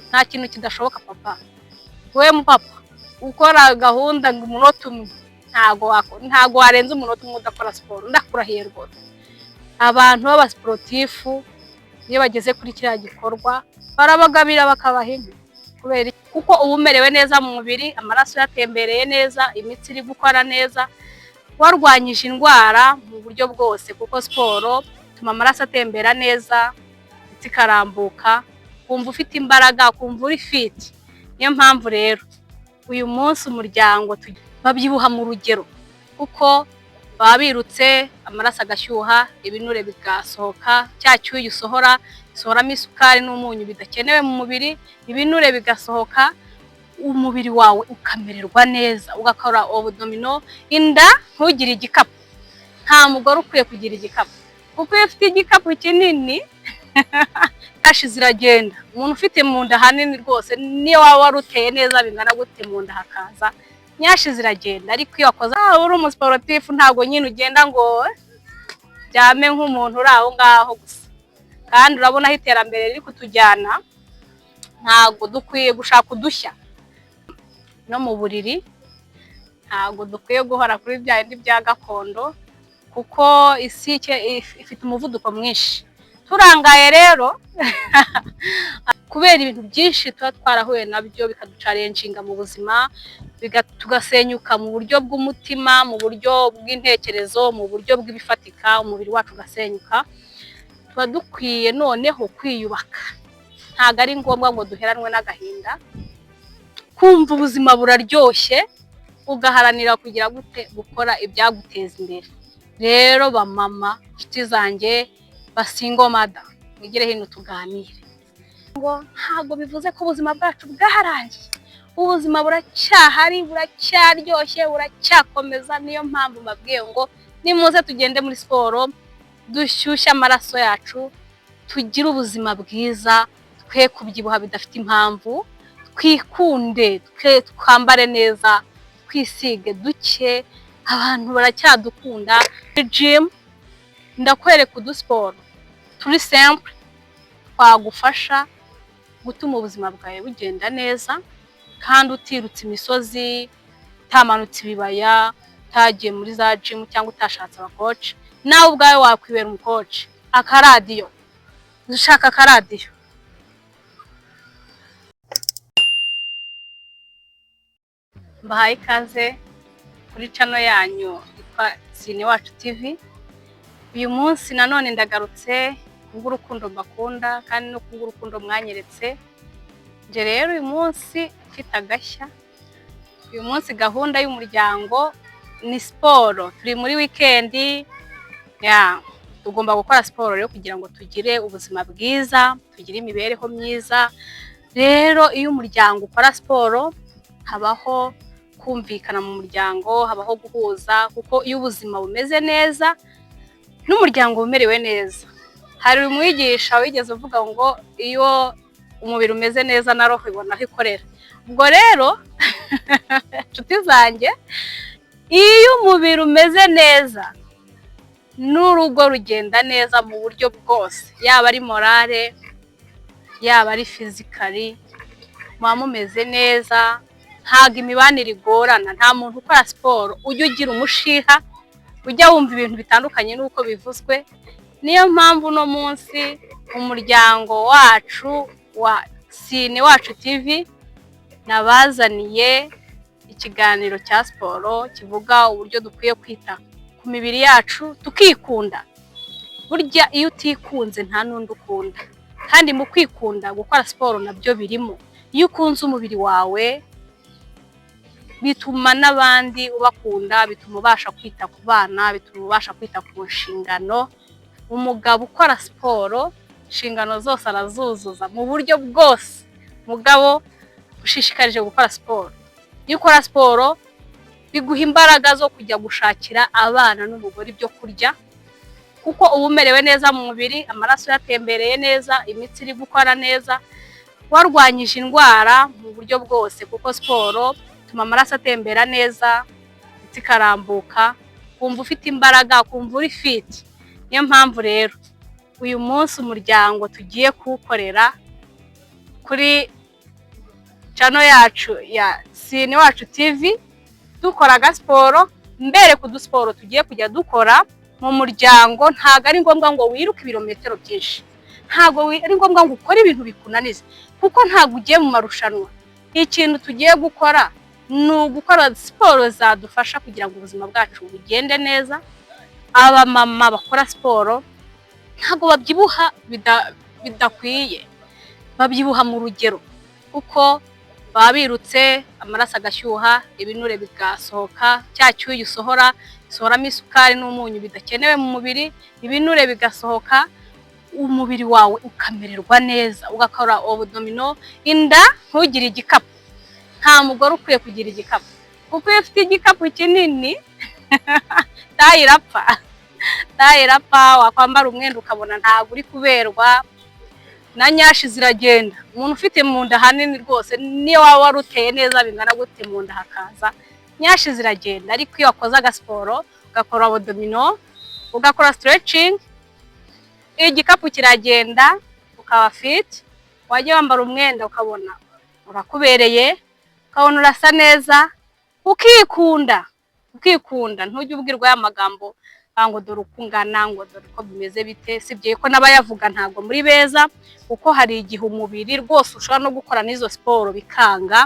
Nta kintu kidashoboka. Papa, we mupapa ukora gahunda ngo umunota umwe, ntago warenza umunota umwe udakora siporo, ndakurahiye rwose. Abantu b'abasiporutifu iyo bageze kuri kiriya gikorwa barabagabira, bakabaha inka. Kubera iki? Kuko uba umerewe neza mu mubiri, amaraso yatembereye neza, imitsi iri gukora neza, warwanyije indwara mu buryo bwose, kuko siporo ituma amaraso atembera neza, imitsi ikarambuka, ukumva ufite imbaraga, ukumva uri fit. Niyo mpamvu rero uyu munsi umuryango babyibuha mu rugero, kuko baba birutse, amaraso agashyuha, ibinure bigasohoka, cya cyuya usohora gisohoramo isukari n'umunyu bidakenewe mu mubiri, ibinure bigasohoka, umubiri wawe ukamererwa neza, ugakora abdominaux, inda ntugire igikapu. Nta mugore ukwiye kugira igikapu, kuko iyo ufite igikapu kinini tashi ziragenda. Umuntu ufite mu nda hanini rwose, niyo waba wari uteye neza bingana gute, mu nda hakaza nyashi ziragenda. Ariko iyo wakoze, uri umusiporutifu, ntabwo nyine ugenda ngo byame nk'umuntu uri aho ngaho gusa. Kandi urabona aho iterambere riri kutujyana, ntabwo dukwiye gushaka udushya no mu buriri. Ntabwo dukwiye guhora kuri bya bindi bya gakondo, kuko isi ifite umuvuduko mwinshi. Turangaye rero kubera ibintu byinshi tuba twarahuye nabyo, bikaduchallenginga mu buzima, tugasenyuka mu buryo bw'umutima, mu buryo bw'intekerezo, mu buryo bw'ibifatika, umubiri wacu ugasenyuka. Tuba dukwiye noneho kwiyubaka. Ntabwo ari ngombwa ngo duheranwe n'agahinda. Kumva ubuzima buraryoshye, ugaharanira kugira gute? Gukora ibyaguteza imbere. Rero bamama, inshuti zanjye, ba single mother, mwigire hino tuganire. Ngo ntabwo bivuze ko ubuzima bwacu bwarangiye, ubuzima buracyahari, buracyaryoshye, buracyakomeza. Niyo mpamvu mbabwiye ngo nimuze tugende muri siporo, dushyushye amaraso yacu, tugire ubuzima bwiza, twe kubyibuha bidafite impamvu, twikunde, twe twambare neza, twisige duke, abantu baracyadukunda. Gym, ndakwereka udusiporo turi simple twagufasha gutuma ubuzima bwawe bugenda neza, kandi utirutse imisozi, utamanutse ibibaya, utagiye muri za gym cyangwa utashatse abacoach. Nawe ubwawe wakwibera umucoach. Akaradiyo, ushaka akaradiyo. Mbahaye ikaze kuri channel yanyu yitwa Sine Wacu TV. Uyu munsi nanone ndagarutse kubw'urukundo mbakunda kandi no kubw'urukundo mwanyeretse. Nje rero uyu munsi mfite agashya. Uyu munsi gahunda y'umuryango ni siporo. Turi muri weekend ya, tugomba gukora siporo rero kugira ngo tugire ubuzima bwiza, tugire imibereho myiza. Rero iyo umuryango ukora siporo, habaho kumvikana mu muryango, habaho guhuza, kuko iyo ubuzima bumeze neza n'umuryango umerewe neza. Hari umwigisha wigeze uvuga ngo iyo umubiri umeze neza na roho ibona aho ikorera. Ubwo rero, inshuti zanjye, iyo umubiri umeze neza n'urugo rugenda neza mu buryo bwose, yaba ari morale, yaba ari physically, muba mumeze neza, ntabwo imibanire igorana. Nta muntu ukora siporo ujya ugira umushiha, ujya wumva ibintu bitandukanye n'uko bivuzwe. Niyo mpamvu uno munsi umuryango wacu wa Sine Wacu TV nabazaniye ikiganiro cya siporo kivuga uburyo dukwiye kwita ku mibiri yacu, tukikunda. Burya iyo utikunze nta n'undi ukunda, kandi mu kwikunda gukora siporo nabyo birimo. Iyo ukunze umubiri wawe bituma n'abandi ubakunda, bituma ubasha kwita ku bana, bituma ubasha kwita ku nshingano. Umugabo ukora siporo inshingano zose arazuzuza mu buryo bwose. Mugabo, ushishikarije gukora siporo. Iyo ukora siporo biguha imbaraga zo kujya gushakira abana n'umugore ibyo kurya, kuko uba umerewe neza mu mubiri, amaraso yatembereye neza, imitsi iri gukora neza, warwanyije indwara mu buryo bwose, kuko siporo ituma amaraso atembera neza, imitsi ikarambuka, ukumva ufite imbaraga, ukumva uri fit. Niyo mpamvu rero uyu munsi umuryango tugiye kuwukorera kuri channel yacu ya Sini Wacu TV, dukora agasiporo, mbereka udusiporo tugiye kujya dukora mu muryango. Ntabwo ari ngombwa ngo wiruke ibirometero byinshi, ntabwo ari ngombwa ngo ukore ibintu bikunaniza, kuko ntabwo ugiye mu marushanwa. Ikintu tugiye gukora ni ugukora siporo zadufasha kugira ngo ubuzima bwacu bugende neza. Abamama bakora siporo ntabwo babyibuha bidakwiye, babyibuha mu rugero, kuko baba birutse, amaraso agashyuha, ibinure bigasohoka, cya cyuya usohora gisohoramo isukari n'umunyu bidakenewe mu mubiri, ibinure bigasohoka, umubiri wawe ukamererwa neza, ugakora abdominaux, inda ntugire igikapu. Nta mugore ukwiye kugira igikapu, kuko iyo ufite igikapu kinini taille irapfa, taille irapfa. Wakwambara umwenda ukabona ntabwo uri kuberwa, na nyashi ziragenda. Umuntu ufite mu nda hanini rwose, niyo waba wari uteye neza bingana gute, mu nda hakaza nyashi ziragenda. Ariko iyo wakoze agasiporo, ugakora abdominaux, ugakora stretching, igikapu kiragenda, ukaba fit. Wajya wambara umwenda ukabona urakubereye, ukabona urasa neza, ukikunda, ukikunda. Ntujye ubwirwa ya magambo ngo dore uko ungana, ngo dore uko bimeze bite. Sibye ko n'abayavuga ntabwo muri beza, kuko hari igihe umubiri rwose ushobora no gukora n'izo siporo bikanga.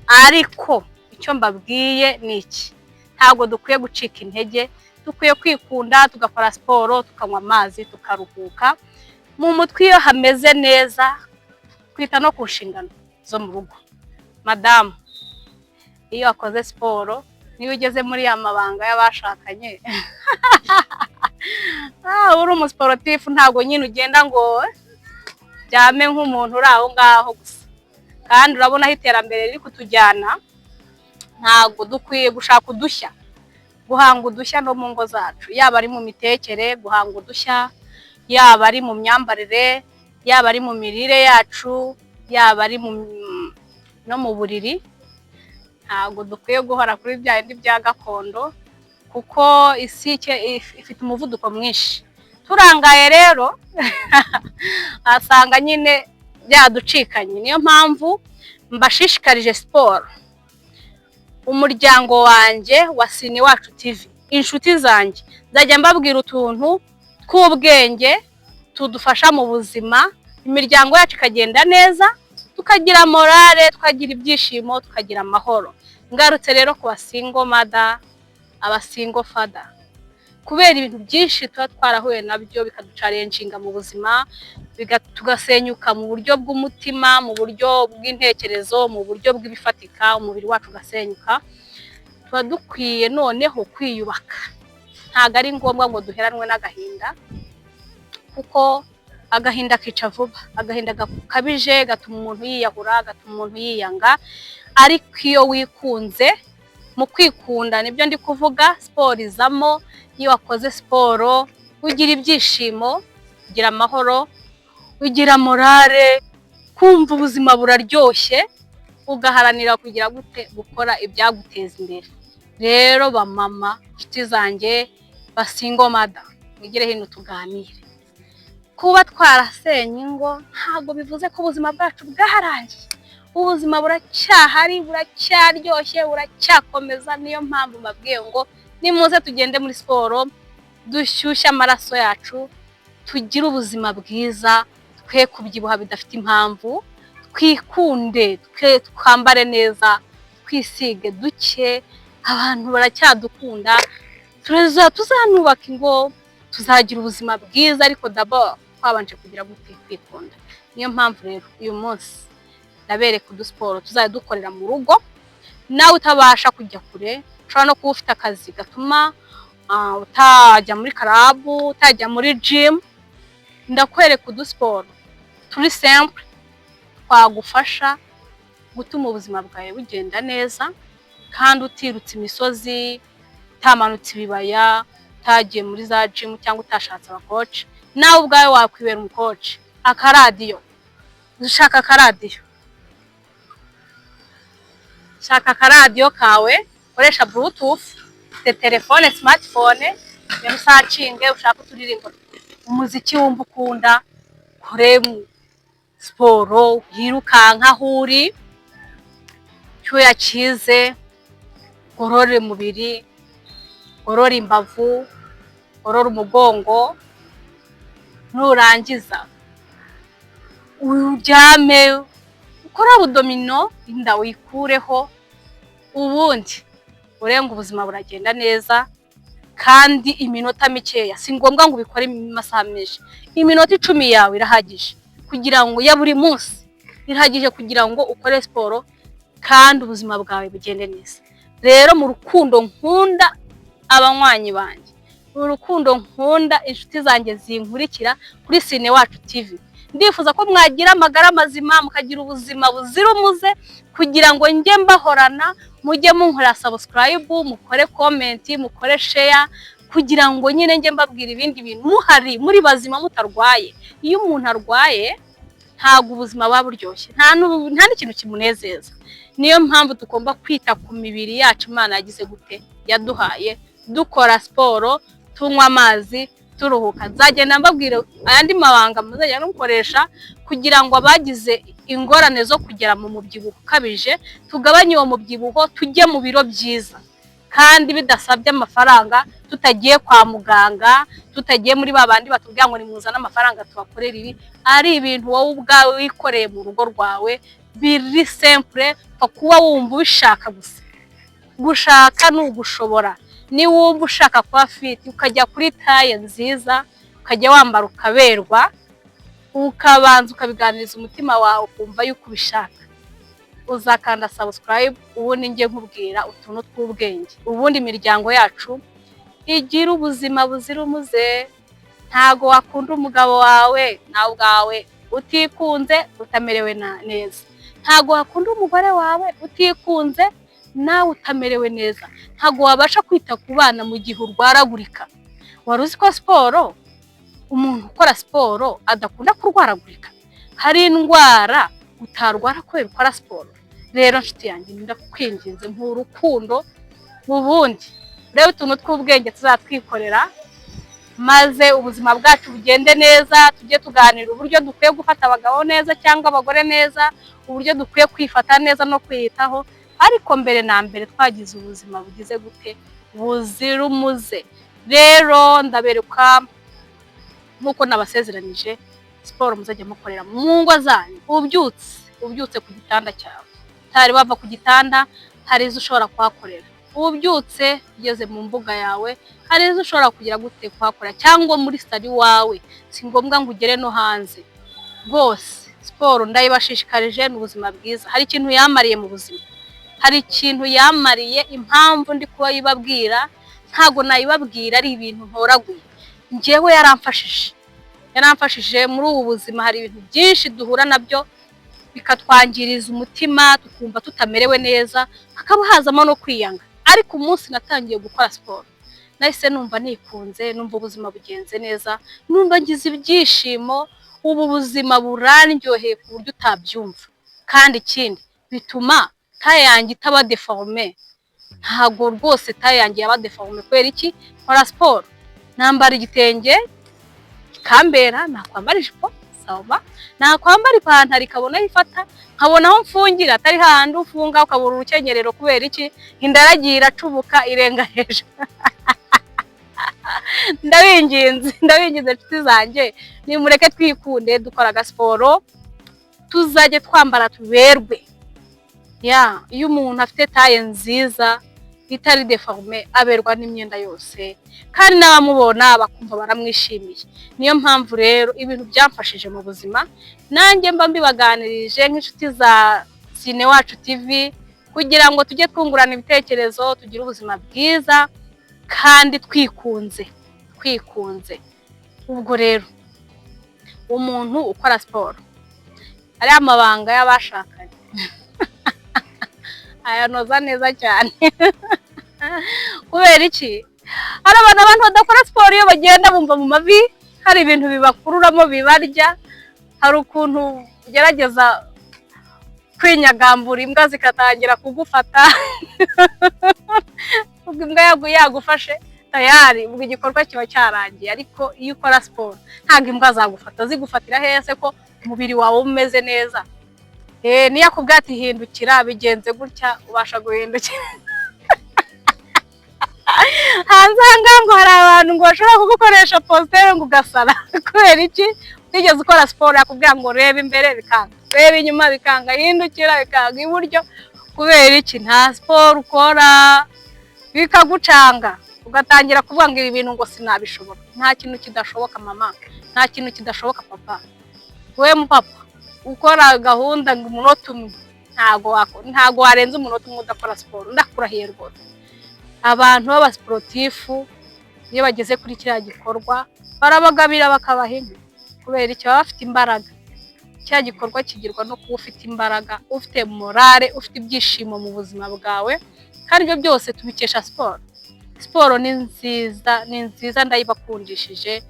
Ariko icyo mbabwiye ni iki: ntabwo dukwiye gucika intege, dukwiye kwikunda, tugakora siporo, tukanywa amazi, tukaruhuka mu mutwe. Iyo hameze neza, twita no ku nshingano zo mu rugo. Madamu, iyo wakoze siporo, niyo ugeze muri ya mabanga y'abashakanye, uri umusiporutifu, ntabwo nyine ugenda ngo byame nk'umuntu uri aho ngaho gusa. Kandi urabona aho iterambere riri kutujyana, ntabwo dukwiye gushaka udushya, guhanga udushya no mu ngo zacu, yaba ari mu mitekere, guhanga udushya, yaba ari mu myambarire, yaba ari mu mirire yacu, yaba ari no mu buriri. Ntabwo dukwiye guhora kuri bya bindi bya gakondo, kuko isi ifite umuvuduko mwinshi. Turangaye rero wasanga nyine byaducikanye. Niyo mpamvu mbashishikarije siporo. Umuryango wanjye wa Sini Wacu TV, inshuti zanjye, nzajya mbabwira utuntu tw'ubwenge tudufasha mu buzima, imiryango yacu ikagenda neza, tukagira morale, tukagira ibyishimo, tukagira amahoro. Ngarutse rero ku ba single mother, aba single father, kubera ibintu byinshi tuba twarahuye nabyo bikaduchallenginga mu buzima, tugasenyuka mu buryo bw'umutima, mu buryo bw'intekerezo, mu buryo bw'ibifatika, umubiri wacu ugasenyuka. Tuba dukwiye noneho kwiyubaka. Ntabwo ari ngombwa ngo duheranwe n'agahinda, kuko agahinda kica vuba. Agahinda gakabije gatuma umuntu yiyahura, gatuma umuntu yiyanga. Ariko iyo wikunze, mu kwikunda nibyo ndi kuvuga, siporo izamo. Iyo wakoze siporo ugira ibyishimo, ugira amahoro, ugira morale, kumva ubuzima buraryoshye, ugaharanira kugira gute? Gukora ibyaguteza imbere. Rero bamama, inshuti zanjye, ba single mother, mwigire hino tuganire. Kuba twarasenye ingo ntabwo bivuze ko ubuzima bwacu bwarangiye. Ubuzima buracyahari, buracyaryoshye, buracyakomeza. Niyo mpamvu mbabwiye ngo nimuze tugende muri siporo, dushyushye amaraso yacu, tugire ubuzima bwiza, twe kubyibuha bidafite impamvu, twikunde, twe twambare neza, twisige duke. Abantu baracyadukunda, tuzanubaka ingo, tuzagira ubuzima bwiza, ariko d'abord twabanje kugira gute? Kwikunda. Niyo mpamvu rero uyu munsi ndabereka udusiporo tuzajya dukorera mu rugo. Nawe utabasha kujya kure, ushobora no kuba ufite akazi gatuma utajya muri club, utajya muri gym, ndakwereka udusiporo turi simple twagufasha gutuma ubuzima bwawe bugenda neza, kandi utirutse imisozi, utamanutse ibibaya, utagiye muri za gym cyangwa utashatse aba coach. Nawe ubwawe wakwibera umu coach. Akaradiyo, ushaka akaradiyo, shaka akaradiyo kawe, koresha Bluetooth, ufite telefone smartphone, rero usearchinge, ushake uturirimbo, umuziki wumva ukunda, ukore siporo, yirukanka aho uri. Icyuya kize, ugorore umubiri, ugorore imbavu, ugorore umugongo, nurangiza uryame ukore abdominaux, inda uyikureho, ubundi urenga ubuzima buragenda neza. Kandi iminota mikeya, si ngombwa ngo ubikore amasaha menshi. Iminota 10 yawe irahagije kugira ngo, ya buri munsi irahagije kugira ngo ukore siporo kandi ubuzima bwawe bugende neza. Rero mu rukundo nkunda abanywanyi banjye, mu rukundo nkunda inshuti zanjye zinkurikira kuri Sine Wacu TV, ndifuza ko mwagira amagara mazima, mukagira ubuzima buzira umuze, kugira ngo njye mbahorana. Mujye munkorera subscribe, mukore comment, mukore share, kugira ngo nyine njye mbabwira ibindi bintu muhari, muri bazima, mutarwaye. Iyo umuntu arwaye ntabwo ubuzima buba buryoshye, nta n'ikintu kimunezeza. Niyo mpamvu tugomba kwita ku mibiri yacu Imana yagize gute, yaduhaye, dukora siporo, tunywa amazi, turuhuka. Nzagenda mbabwira ayandi mabanga muzajya mukoresha kugira ngo abagize ingorane zo kugera mu mubyibuho ukabije, tugabanye uwo mubyibuho, tujye mu biro byiza kandi bidasabye amafaranga, tutagiye kwa muganga, tutagiye muri ba bandi batubwira ngo nimuzane amafaranga tubakorere ibi. Ari ibintu wowe ubwawe wikoreye mu rugo rwawe, biri simple, kuba wumva ubishaka gusa. Gushaka ni ugushobora. Niwumva ushaka kuba fit, ukajya kuri taille nziza, ukajya wambara ukaberwa, ukabanza ukabiganiriza umutima wawe, ukumva yuko ubishaka, uzakanda subscribe, ubundi njye nkubwira utuntu tw'ubwenge, ubundi imiryango yacu igira ubuzima buzira umuze. Ntago wakunda umugabo wawe nawe ubwawe utikunze, utamerewe neza. Ntago wakunda umugore wawe utikunze, nawe utamerewe neza. Ntago wabasha kwita ku bana mu gihe urwaragurika. Wari uzi ko siporo, umuntu ukora siporo adakunda kurwaragurika? Hari indwara utarwara kubera ukora siporo. Rero nshuti yanjye, ndakwinginze urukundo, ubundi urebe utuntu tw'ubwenge tuzatwikorera, maze ubuzima bwacu bugende neza. Tujye tuganira uburyo dukwiye gufata abagabo neza cyangwa abagore neza, uburyo dukwiye kwifata neza no kwiyitaho, ariko mbere na mbere twagize ubuzima bugize gute, buzira umuze. Rero ndabereka nk'uko nabasezeranyije, siporo muzajya mukorera mu ngo zanyu. Ubyutse ku gitanda cyawe, utari wava ku gitanda, hari izo ushobora kuhakorera. Ubyutse ugeze mu mbuga yawe, hari izo ushobora kugira gute, kuhakora, cyangwa muri salon iwawe. Si ngombwa ngo ugere no hanze rwose. Siporo ndayibashishikarije, ni ubuzima bwiza. Hari ikintu yamariye mu buzima, hari ikintu yamariye. Impamvu ndi kuba yibabwira, ntabwo nayibabwira ari ibintu ntoraguye. Njyewe yaramfashije, yaramfashije muri ubu buzima. Hari ibintu byinshi duhura nabyo bikatwangiriza umutima, tukumva tutamerewe neza, hakaba hazamo no kwiyanga. Ariko umunsi natangiye gukora siporo, nahise numva nikunze, numva ubuzima bugenze neza, numva ngize ibyishimo. Ubu buzima burandyoheye ku buryo utabyumva. Kandi ikindi, bituma taille yanjye itaba déformée. Ntabwo rwose taille yanjye yaba déformée. Kubera iki? Nkora siporo, nambara igitenge kikambera, nakwambara ijipo sawa, nakwambara ipantaro ikabona aho ifata, nkabona aho mfungira, atari hahandi ufunga ukabura urukenyerero. Kubera iki? Inda yaragiye iracubuka irenga hejuru. Ndabinginze, ndabinginze inshuti zanjye, nimureke twikunde dukora agasiporo, tuzajye twambara tuberwe. Ya, iyo umuntu afite taille nziza itari déformée, aberwa n'imyenda yose, kandi n'abamubona bakumva baramwishimiye. Niyo mpamvu rero ibintu byamfashije mu buzima, nanjye mba mbibaganirije nk'inshuti za Sine Wacu TV, kugira ngo tujye twungurana ibitekerezo, tugire ubuzima bwiza kandi twikunze, twikunze. Ubwo rero umuntu ukora siporo, ariya mabanga y'abashakanye ayanoza neza cyane. Kubera iki? Hari abantu badakora siporo, iyo bagenda bumva mu mavi hari ibintu bibakururamo bibarya. Hari ukuntu ugerageza kwinyagambura, imbwa zikatangira kugufata. Ubwo imbwa yagufashe, tayari ubwo igikorwa kiba cyarangiye. Ariko iyo ukora siporo, ntabwo imbwa zagufata. Zigufatira hese ko umubiri wawe umeze neza? Niyo akubwira ati "Hindukira, bigenze gutya," ubasha guhindukira. Hanze aha ngaha ngo hari abantu ngo bashobora kugukoresha posture ngo ugasara. Kubera iki? Utigeze ukora siporo. Yakubwira ngo "Reba imbere," bikanga, "Reba inyuma," bikanga, "Hindukira," bikanga, "Iburyo." Kubera iki? Nta siporo ukora, bikagucanga, ugatangira kuvuga ngo ibi bintu ngo sinabishobora. Nta kintu kidashoboka, mama, nta kintu kidashoboka, papa. We mupapa ukora gahunda ngo umunota umwe, ntago warenza umunota umwe udakora siporo, ndakurahiye rwose. Abantu b'abasiporutifu iyo bageze kuri kiriya gikorwa barabagabira, bakabaha inka. Kubera icyo? Baba bafite imbaraga. Kiriya gikorwa kigirwa no kuba ufite imbaraga, ufite morale, ufite ibyishimo mu buzima bwawe, kandi ibyo byose tubikesha siporo. Siporo ni nziza, ni nziza, ndayibakundishije.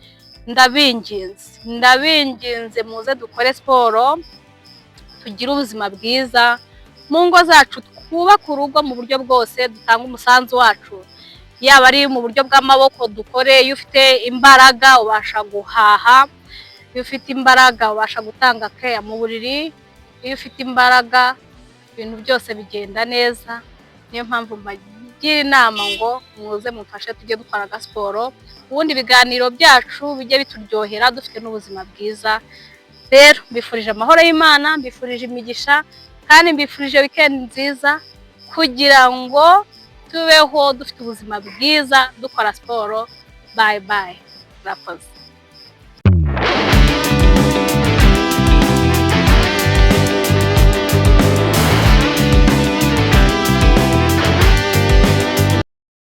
Ndabinginze, ndabinginze, muze dukore siporo, tugire ubuzima bwiza mu ngo zacu, twubake urugo mu buryo bwose, dutange umusanzu wacu, yaba ari mu buryo bw'amaboko dukore. Iyo ufite imbaraga ubasha guhaha, iyo ufite imbaraga ubasha gutanga keya mu buriri, iyo ufite imbaraga ibintu byose bigenda neza. Niyo mpamvu mbagira inama ngo muze mumfashe tujye dukora agasiporo, ubundi ibiganiro byacu bijye bituryohera, dufite n'ubuzima bwiza. Rero mbifurije amahoro y'Imana, mbifurije imigisha, kandi mbifurije weekend nziza, kugira ngo tubeho dufite ubuzima bwiza dukora siporo. Bye bye, murakoze.